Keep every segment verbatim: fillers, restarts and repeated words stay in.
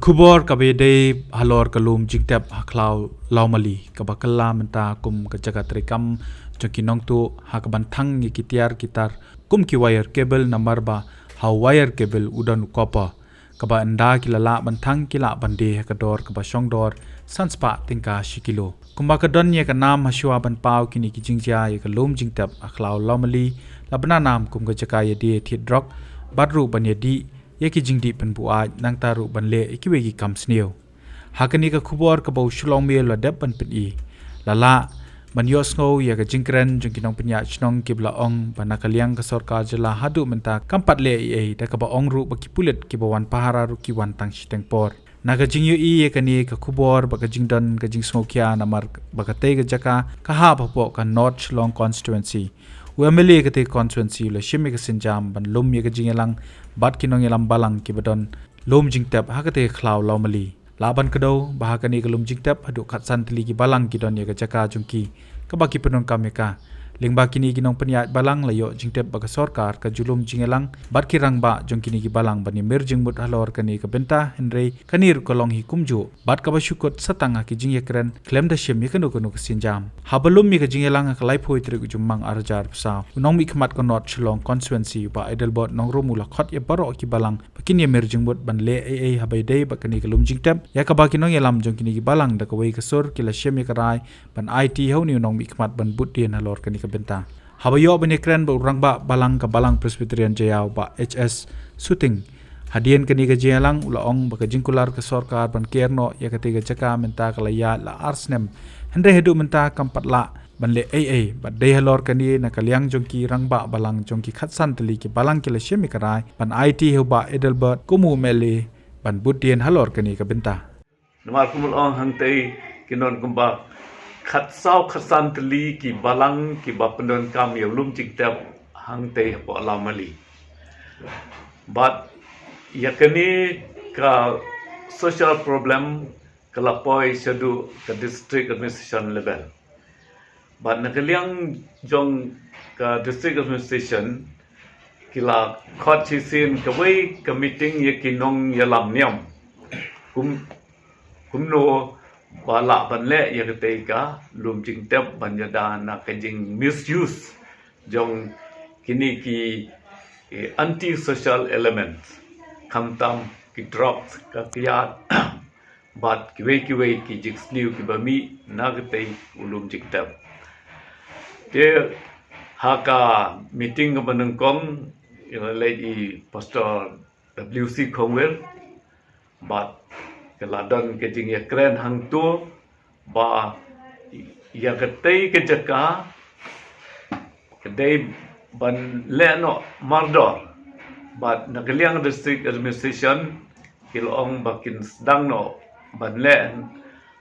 Khubor kaba ïadei halor ka lum jingtep ha khlaw Lawmali, kaba kylla mynta kum ka jaka treikam jong ki nongtuh ha kaban thang ïa ki tiar ki tar kum ki wire cable, namar ba ha wire cable u don u copper, kaba ynda ki la lah ban thang ki lah ban die ha ka dor kaba shong dor san spah tyngka shi kilo. Kumba ka don ïa ka nam, hashwa ban paw kine ki jingjia ïa ka lum jingtep ha khlaw Lawmali, la bna nam kum ka jaka ïadie thied drok, bad ruh ban ïadie ïa ki jingdih pynbuaid, nangta ruh ban leh ïa kiwei ki kam sniew. Ha kane ka khubor kaba u Shillong Mail la dep ban pyni, la lah ban ïohsngew ïa ka jingkren jong ki nongpynïaid shnong kiba la ong ba na ka liang ka sorkar jylla haduh mynta kam pat leh ei ei, da kaba ong ruh ba ki pulit kiba wan pahara ruh ki wan tang shiteng por. Na ka jingïohi ïa kane ka khubor bad ka jingdon ka jingsngewkhia, namar ba katei ka jaka ka hap hapoh ka North Shillong constituency, u M L A katei ka constituency u la shim ïa ka sienjam ban lum ïa ka jingïalang bad ki nongïalam balang kiba don lum jingtep ha katei ka khlaw Lawmali. Lah ban kdew ba ha kane ka lum jingtep haduh khatsan tylli ki balang ki don ïa ka jaka jong ki kaba ki pyndonkam ïa ka. Lyngba kine ki nongpynïaid balang la ïoh jingtep ba ka sorkar ka ju lum jingïalang bad ki rangbah jong kine ki balang ban ïamir jingmut halor kane ka bynta, hynrei kane ruh ka long hi kumjuh bad kaba shu kut sa tang ha ki jingïakren khlem da shim ïa kano kano ka sienjam. Haba lum ïa ka jingïalang ha ka laiphew tarik u Jymmang arhajar arphew saw, u nongmihkhmat ka North Shillong constituency u Bah Adelbert Nongrum u la khot ïa baroh ki balang ba kin ïamir jingmut ban leh ei ei haba ïadei bad kane ka lum jingtep, ïa kaba ki nongïalam jong kine ki balang da kawei ka sur ki la shim ïa ka rai ban aiti ha une u nongmihkhmat ban bud dien halor kane ka bynta. Haba ïoh ban ïakren bad u rangbah balang ka Balang Presbyterian Jaïaw, Bah H S Suting, hadien kane ka jingïalang u la ong ba ka jingkular ka sorkar ban ker noh ïa katei ka jaka mynta ka la ïaid la ar snem, hynrei haduh mynta kam pat lah ban leh ei ei. Bad dei halor kane, na ka liang jong ki rangbah balang jong ki khatsan tylli ki balang ki la shim ïa ka rai ban aiti ha u Bah Adelbert kum u M L A ban bud dien halor kane ka bynta. Namar kum la ong, hangtei ki don kumba khatsaw khatsan tylli ki balang kiba pyndonkam ïa u lum jingtep hangtei hapoh Lawmali. Bad ïa kane ka social problem ka la poi shaduh ka district administration level. Bad na ka liang jong ka district administration ki la khot shisien kawei ka meeting ïa ki nongïalam niam kum, kumno ba lah ban leh ïa katei ka lum jingtep ban ïada na ka jing misuse jong kine ki, eh, anti social elements, khamtam ki drugs, ka kiad bad kiwei kiwei ki jingsniew kiba mih na katei u lum jingtep. Te ha ka meeting kaba nyngkong, ïa la leit i Pastor W C Khongwir bad ka la don ka jingïakren hangto ba ïa katei ka jaka ka dei ban leh noh mardor. Bad na ka liang district administration ki la ong ba kin sdang noh ban leh,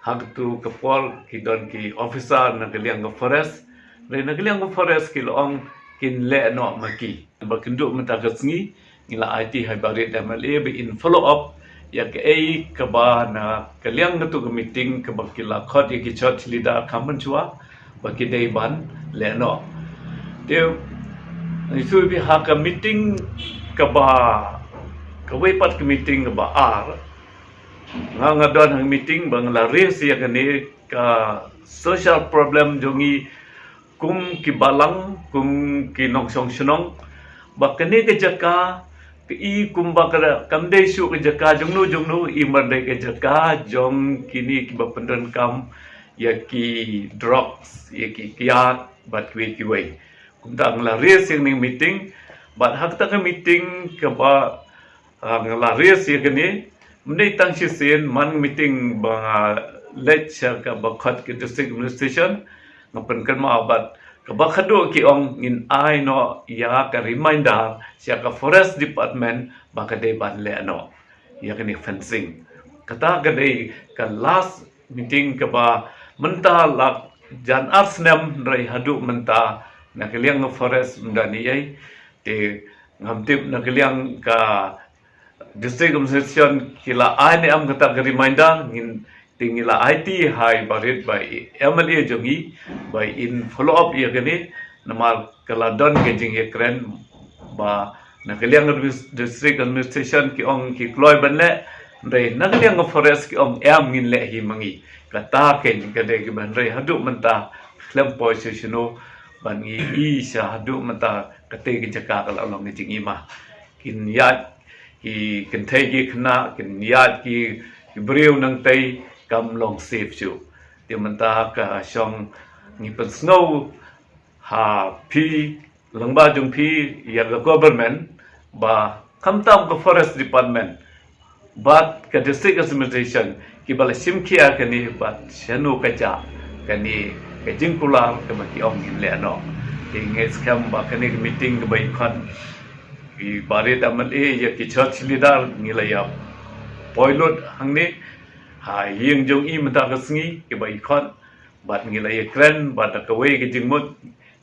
ha katu ka por ki don ki officer na ka liang ka forest, hynrei na ka liang ka forest ki la ong kin leh noh ma ki. Ba kynduh mynta ka sngi ngi la aiti ha i Bah Rit M L A ba in follow up ïa kaei kaba na ka liang katu ka meeting kaba ki la khot ïa ki church leader kam mynshuwa ba ki dei ban leh noh. Te ngi shu ïa ha ka meeting kaba, kawei pat ka meeting kaba ar, nga nga don ha ka meeting ba nga la raise ïa kane ka social problem jong ngi kum ki balang, kum ki nongshong shnong, ba kane ka jaka ka i kumba ka, kam dei shuh ka jaka jongno jongno, i mar dei ka jaka jong kine kiba pyndonkam ïa ki drugs, ïa ki kiad bad kiwei kiwei. Kumta nga la raise ïa kane ka meeting bad ha kata ka meeting kaba, ah, nga la raise ïa kane, mynta tang shisien man meeting ba nga leit sha kaba khot ka district administration, nga pynkynmaw bad kaba khadduh ki ong ngin ai noh ïa ka reminder sha ka forest department ba ka dei ban leh noh ïa kane fencing. Kata ka dei ka last meeting kaba mynta la jan ar snem, hynrei haduh mynta na ka liang ka forest mynta ni ei. Te ngam tip na ka liang ka district administration ki la ai ne em kata ka reminder, ngin, te ngi la aiti ha i Bah Rit, ba i M L A jong ngi ba in follow up ïa kane, namar ka la don ka jingïakren ba na ka liang adminis-, district administration ki ong ki kloi ban leh, Hynrei na ka liang ka forest ki ong em, ngin leh hi ma ngi. Kata kein ka dei kaba hynrei haduh mynta khlem poi sha shano ban ngi i sha haduh mynta kata ka jaka ka la long ka jingima. Kin ïaid ki kynthei ki khynnah, kin ïaid ki briew nangtei, kam long safe shuh. Te mynta ka shong ngi pynsngew ha phi, lyngba jong phi, ïa ka government, ba khamtam ka forest department bad ka district administration kiba la shim khia kane, bad shano ka jaka kane ka jingkular kaba ki ong ngin leh noh. Te ngi skhem ba kane ka meeting kaba i khot, i barit M L A, ïa ki church leader, ngi la ïa poi lut hangne ha ïing jong i mynta ka sngi kaba i khot, bad ngi la ïa kren bad da kawei ka jingmut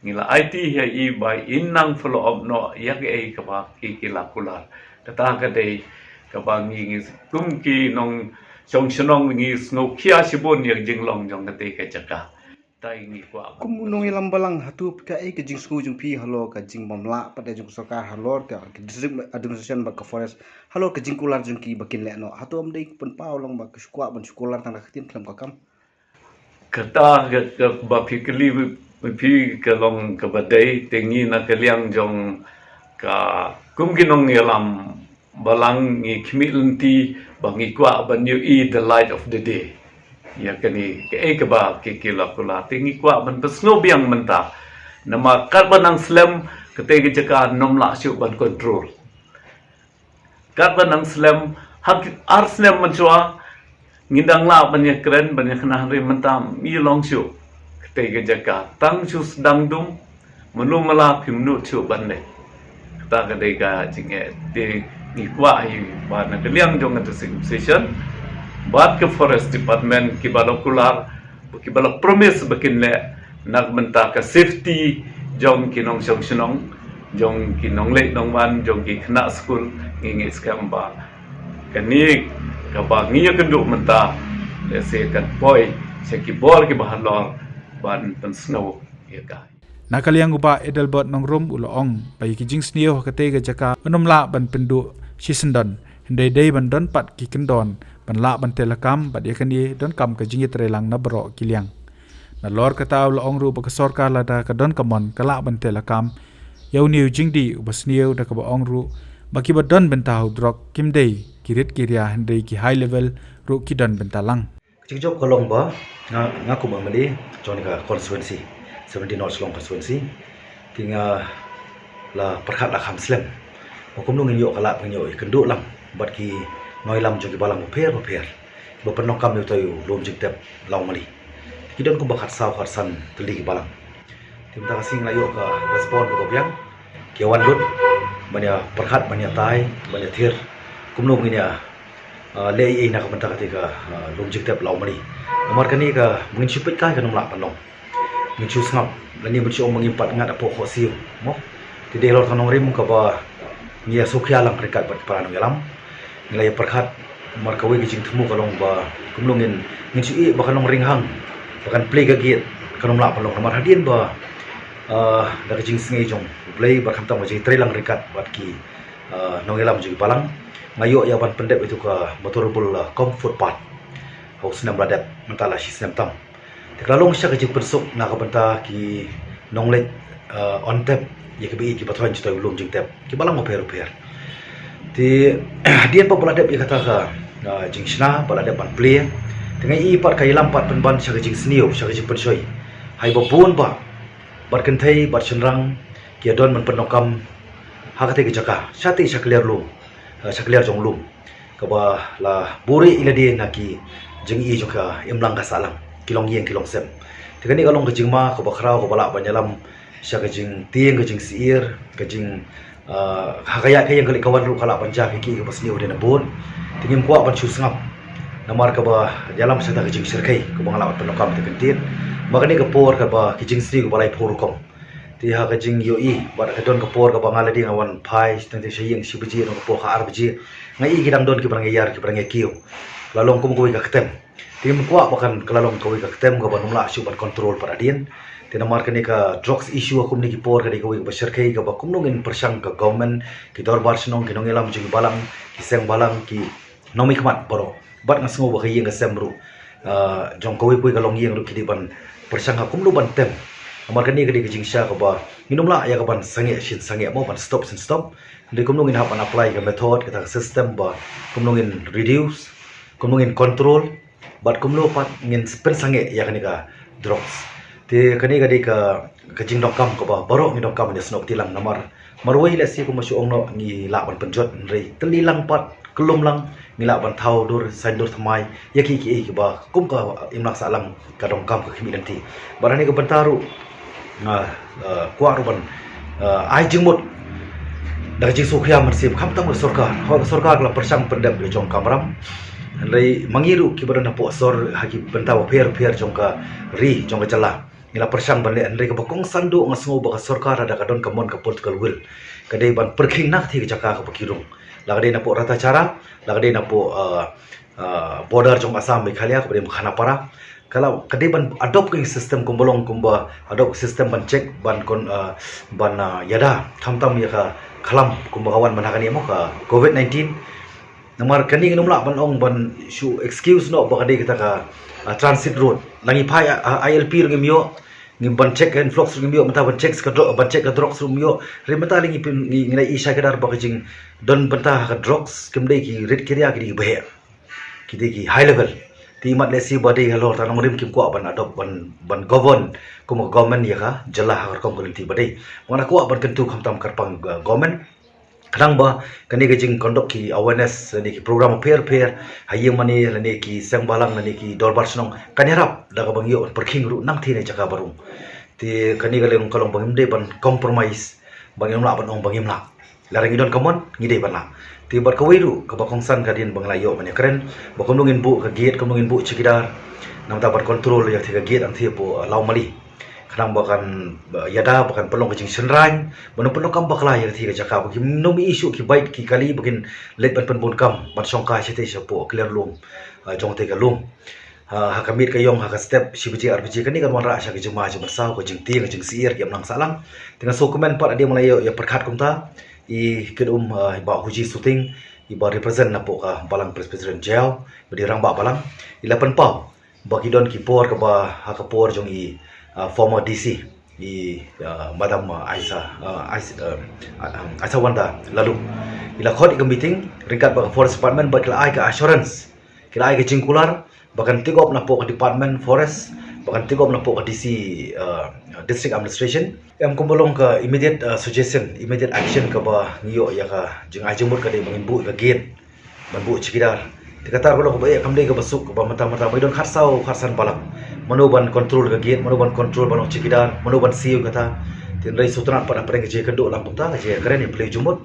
ngi la aiti ïa i ba in nang follow up noh ïa kaei kaba ki ki la kular. Kata ka dei kaba ngi, ngi kum ki nongshong shnong ngi sngew khia shibun ïa ka jinglong jong kata ka jaka. Tai ngi kwah. Kum u nongïalam balang, hato kaei ka jingsngew jong phi halor ka jingbym lah pat jong ka sorkar halor ka, ka district administration bad ka forest halor ka jingkular jong ki ba kin leh noh? Hato ym dei pynpaw lang ba ka shu kwah ban shu kular tang da ka ktien khlem ka kam? Kata ka, kaba phi kylli phi ka long kaba dei. Te ngi na ka liang jong ka kum ki nongïalam balang ngi khmih lynti ba ngi kwah ban ïohi the light of the day. Ïa kane kaei kaba ki ki la kular, te ngi kwah ban pynsngew biang mynta. Namar katba nang slem, kata ka jaka ym lah shuh ban control. Katba nang slem, ha ki ar snem mynshuwa ngin dang lah ban ïa kren, ban ïa kynmaw, hynrei mynta ym long shuh kata ka jaka. Tang shu sdang dum, mano mala phim nud shuh ban leh. Kata ka dei ka jingeh. Te ngi kwah hi ba na ka liang jong ka district administration bad ka forest department kiba la kular, kiba la promise ba kin leh na ka bynta ka safety jong ki nongshong shnong, jong ki nongleit nongwan, jong ki khynnah skul. Ngi, ngi skhem ba kane kaba ngi ïakynduh mynta, lehse kan poi sha ki bor kiba halor ban pynsngew ïa ka. Na ka liang u Bah Adelbert Nongrum u la ong ba ïa ki jingsniew ha katei ka jaka ym lah ban pynduh shisyndon, hynrei dei ban don pat ki kyndon ban lah ban tei lakam, bad ïa kane donkam ka jingïatreilang na baroh ki liang. Nalor kata u la ong ruh ba ka sorkar lada ka don ka mon ka lah ban tei lakam ïa une u jingdih uba sniew, da kaba ong ruh ba kiba don bynta ha u drok kim dei ki rit ki ria, hynrei ki high level ruh ki don bynta lang. Ka jingjop ka long ba nga, nga kum M L A jong kane ka constituency, seventeen North Shillong constituency, te nga la pyrkhat la kham slem ba kumno ngin ïoh ka lad ban ïoh ïakynduh lang bad ki nongïalam jong ki balang bapher bapher kiba pyndonkam ïa utai u lum jingtep Lawmali. Te ki don kumba khatsaw khatsan tylli ki balang. Te mynta ka sngi nga la ïoh ka response kaba biang, ki wan lut ban ïa pyrkhat, ban ïa tai, ban ïa thied kumno ngin ïa, ah, leh ei ei na ka bynta katei ka, ah, lum jingtep Lawmali. Namar kane ka, ma ngin shu peit kai, kan ym lah ban long. Ngin shu sngap lane ban shu ong ba ngim pat ngat hapoh khohsiew, mo. Te dei halor ka nongrim kaba ngi ïa sngewkhia lang ryngkat bad ki para nongïalam. Ngi la ïa pyrkhat namar kawei ka jingthmu ka long ba kumno ngin, ngin shu ïeh ba kan long ringhang, ba kan plie ka gate, kan ym lah ban long. Namar hadien ba, ah, da ka jingsngew jong U Blei bad khamtam ka jingtreilang ryngkat bad ki, ah, nongïalam jong ki balang, nga ïoh ïa ban pyndep ïa uto ka motorable, ah, comfort path ha u snem ba la dep, mynta la shi snem tam. Te ka la long sha ka jingpynsuk na ka bynta ki nongleit, eh, on tep ïa kiba ïeit kiba thoiñ sha utai u lum jingtep, ki balang bapher bapher. Te hadien ba la dep ïa kata ka, eh, jingshna, ba la dep ban plie, te nga i pat ka ïalam pat pynban sha ka jingsniew, sha ka jingpynshoi ha iba bun bah, bad kynthei bad shynrang ki ïa don ban pyndonkam ha katei ka jaka, shatei sha kliar lum, eh, sha kliar jong lum, kaba la buhrieh ïa lade na ki jingïohi jong ka imlang ka sahlang, ki longïing ki longsem. Te kane ka long ka jingma kaba khraw kaba lah ban ïalam sha ka jingtieng, ka jingsyier, ka jing, ah, ha ka ïaid ka ïeng ka leit ka wan ruh ka lah ban jia ka ki kaba sniew hadien nabud. Te ngim kwah ban shu sngap namar kaba ïalam sha kata ka jingshyrkhei kaba nga lah ban pyndonkam te kyntien. Ba kane ka por kaba ki jingsniew kaba laiphew rukom. Te ha ka jingïohi bad ka don ka por kaba nga lade nga wan phai tang tang sha ïing shi baje, don ka por ka ar baje, nga i ki dang don kiba dang ïar, kiba dang ïakiew. Ka la long kum kawei ka ktem. Te ngim kwah ba kan ka la long kawei ka ktem kaba ym lah shuh ban control pat hadien. Te namar kane ka drugs issue ha kumne ki por ka dei kawei kaba shyrkhei kaba kumno ngin pyrshang ka government, ki dorbar shnong, ki nongïalam jong ki balang, ki seng balang, ki nongmihkhmat baroh. Bad nga sngew ba ka ïing ka sem ruh, ah, jong kawei pawei ka longïing ruh ki dei ban pyrshang ha kumno ban tem. Namar kane ka dei ka jingshisha kaba ngin ym lah ïa ka ban sangeh shin sangeh mo, ban stop shin stop. Hynrei kumno ngin hap ban apply ka method, kata ka system ba kumno ngin reduce, kumno ngin control, bad kumno pat ngin pynsangeh ïa kane ka drugs. Te kane ka dei ka, ka jingdonkam kaba baroh ngi donkam ïa snoh tilang namar marwei lehse kumba shu ong noh ngi lah ban pynjot, hynrei tylli lang pat, kyllum lang, ngi lah ban thaw dur, saiñ dur thymmai ïa ki ki ei kiba kum ka imlang sahlang ka donkam ka khmih lynti. Bad ha kane ka bynta ruh nga, eh, kwah ruh ban, eh, ai jingmut da ka jingsngewkhia mynsiem khamtam ka sorkar. Hooid, ka sorkar ka la pyrshang pyndep ïa jong ka kamram, hynrei ma ngi ruh kiba don hapoh sor ha ki bynta bapher bapher jong ka ri, jong ka jylla, ngi la pyrshang ban leh, hynrei kaba kongsan duh nga sngew ba ka sorkar lada ka don ka mon, ka political will, ka dei ban pyrkhing na kathie ka jaka kaba ki rung. La ka dei napoh Ratacherra, la ka dei napoh, ah, ah, border jong Assam Meghalaya, kaba dei Khanapara. Ka la, ka dei ban adopt ka system kumba long, kumba adopt system ban check, ban kon, ah, ban, ah, ïada khamtam ïa ka khlam kumba ka wan man ha kane mo, ka covid nineteen. Namar kane ngin ym lah ban ong, ban shu excuse noh ba ka dei kata ka, ah, transit road. La ngi phai, ah, I L P ruh ngim ïoh, ngi ban check ka influx ruh ngim ïoh, mynta ban check ka dro-, ban check ka drugs ruh ngim ïoh. Hynrei mynta la ngi pyn-, ngi, ngi la i shai kdar ba ka jingdon bynta ha ka drugs, kim dei ki rit ki ria, ki dei ki baheh, ki dei ki high level. Te imat lehse ba dei halor ta nongrim kim kwah ban adopt, ban, ban govern kum ka government ïa ka jylla ha ka rukom ka lynti ba dei. Ba nga kwah ban kyntu khamtam kyrpang, uh, government. Khnang ba kane ka jingconduct ki awareness lane ki program pher pher ha ïing mane lane ki seng balang lane ki dorbar shnong, kan ïarap da kaba ngi ïoh ban pyrkhing ruh nangthie na jaka ba rung. Te kane ka long, ka long ba ngim dei ban compromise, ba ngim lah ban ong ba ngim lah. Lada ngi don ka mon, ngi dei ban lah. Te bad kawei ruh kaba kongsan ka dien ba ngi la ïoh ban ïakren, ba kumno ngin buh ka gate, kumno ngin buh chowkidar, namar ban control ïa kathie ka gate hangthie hapoh, uh, Lawmali. Khnang ba kan, uh, ïada, ba kan pynlong ka jingshynraiñ, ba kan pynlong kam bakla ïa kathie ka jaka, ba kim nym ïoh shuh ki bike ki kali ba kin leit ban pynbun kam, ban shong kai shatei shapoh kliar lum, uh, jong te ka lum. Ha, ha ka miet ka ïong, ha ka step, shi baje, ar baje, kane kan wanrah sha ka jingma jingmynsaw, ka jingtieng, ka jingsyier, ki imlang sahlang. Te nga sngewkmen pat hadien ba la ïoh ïa pyrkhat kumta, i kynum, uh, i Bah Huji Suting, iba represent napoh ka Balang Presbyterian Jaiaw, ba dei rangbah balang, i la pynpaw ba ki don ki por kaba ha ka por jong i, uh, former D C, i, uh, Madam, uh, Aisa, uh, Ais-, uh, uh, um, Aisawanda Laloo. I la khot ïa ka meeting ryngkat bad ka Forest Department, bad ki la ai ka assurance, ki la ai ka jingkular ba kan take up napoh ka Department Forest, ba kan take up napoh ka D C, uh, District Administration. Em, kumba long ka immediate, uh, suggestion, immediate action kaba ngi ïoh ïa ka jingai jingmut ka dei ba ngin buh ïa ka gate, ban buh chowkidar. Te kata ruh ka long kaba eh, kam dei kaba suk, kaba mynta mynta ba i don khatsaw khatsan balang. Mano ban control ka gate, mano ban control ban long chowkidar, mano ban siew kata. Te hynrei sngewtynnat pat hapdeng ka jingïakynduh lang kumta, ka jingïakren, ïa phylliew jingmut.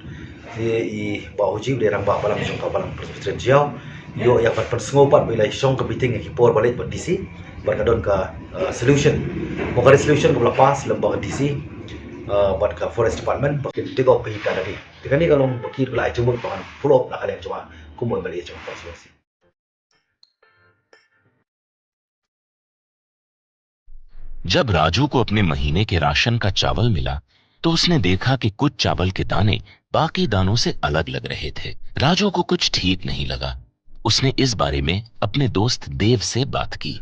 Te i Bah Huji, ba dei rangbah balang jong ka Balang Presbyterian Jaiaw, ïoh ïa ka pynsngew pat ba i la shong ka meeting ha ki por ba leit bad D C, bad ka don ka, uh, solution, mo, ka resolution kaba la pass lem bad ka D C, uh, bad ka Forest Department, ba kin take up ïa kata ka dei. Te kane ka long ba ki ruh la ai jingmut ba ngan follow up na ka liang jong nga kum u M L A jong ka constituency. जब राजू को अपने महीने के राशन का चावल मिला, तो उसने देखा कि कुछ चावल के दाने बाकी दानों से अलग लग रहे थे। राजू को कुछ ठीक नहीं लगा। उसने इस बारे में अपने दोस्त देव से बात की।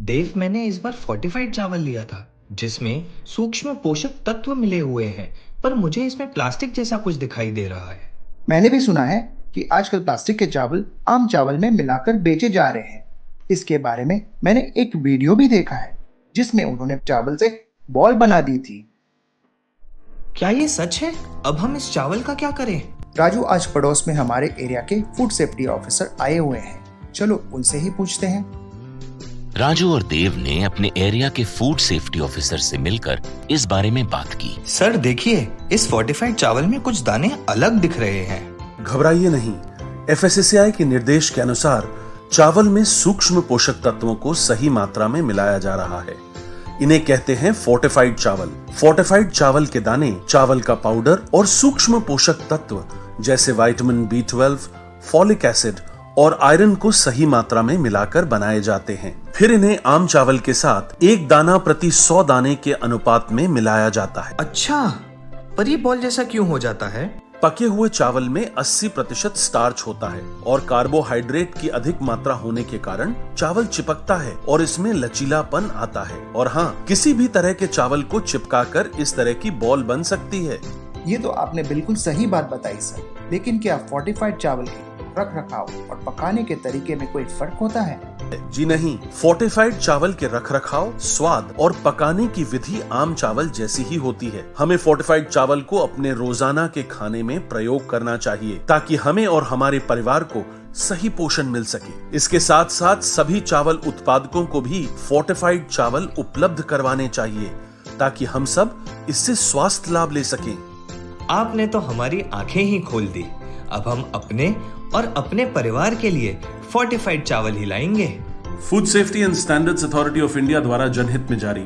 देव, मैंने इस बार फोर्टिफाइड चावल लिया था, जिसमें सूक्ष्म पोषक तत्व मिले हुए हैं, पर मुझे इसमें प्लास्टिक जैसा कुछ दिखाई दे रहा है। मैंने भी सुना है कि आजकल प्लास्टिक के चावल आम चावल में मिलाकर बेचे जा रहे हैं। इसके बारे में मैंने एक वीडियो भी देखा है, जिसमें उन्होंने चावल से बॉल बना दी थी। क्या ये सच है? अब हम इस चावल का क्या करें? राजू, आज पड़ोस में हमारे एरिया के फूड सेफ्टी ऑफिसर आए हुए हैं, चलो उनसे ही पूछते हैं। राजू और देव ने अपने एरिया के फूड सेफ्टी ऑफिसर से मिलकर इस बारे में बात की। सर, देखिए, इस फोर्टिफाइड चावल में कुछ दाने अलग दिख रहे हैं। घबराइए नहीं, एफएसएसएआई के निर्देश के अनुसार चावल में सूक्ष्म पोषक तत्वों को सही मात्रा में मिलाया जा रहा है। इन्हें कहते हैं फोर्टिफाइड चावल। फोर्टिफाइड चावल के दाने चावल का पाउडर और सूक्ष्म पोषक तत्व जैसे vitamin B twelve, folic acid और आयरन को सही मात्रा में मिलाकर बनाए जाते हैं। फिर इन्हें आम चावल के साथ एक दाना प्रति सौ दाने के अनुपात में मिलाया जाता है। अच्छा, पर ये बॉल जैसा क्यों हो जाता है? पके हुए चावल में अस्सी प्रतिशत स्टार्च होता है और कार्बोहाइड्रेट की अधिक मात्रा होने के कारण चावल चिपकता है और इसमें लचीलापन आता है। और हाँ, किसी भी तरह के चावल को चिपकाकर इस तरह की बॉल बन सकती है। ये तो आपने बिल्कुल सही बात बताई सर, लेकिन क्या फोर्टिफाइड चावल के रख रखाव और पकाने के तरीके में कोई फर्क होता है? जी नहीं, फोर्टिफाइड चावल के रखरखाव, स्वाद और पकाने की विधि आम चावल जैसी ही होती है। हमें फोर्टिफाइड चावल को अपने रोजाना के खाने में प्रयोग करना चाहिए, ताकि हमें और हमारे परिवार को सही पोषण मिल सके। इसके साथ साथ सभी चावल उत्पादकों को भी फोर्टिफाइड चावल उपलब्ध करवाने चाहिए, ताकि हम सब इससे स्वास्थ्य लाभ ले सकें। आपने तो हमारी आंखें ही खोल दी। अब हम अपने और अपने परिवार के लिए फोर्टिफाइड चावल ही लाएंगे। Food Safety and Standards Authority of India द्वारा जनहित में जारी।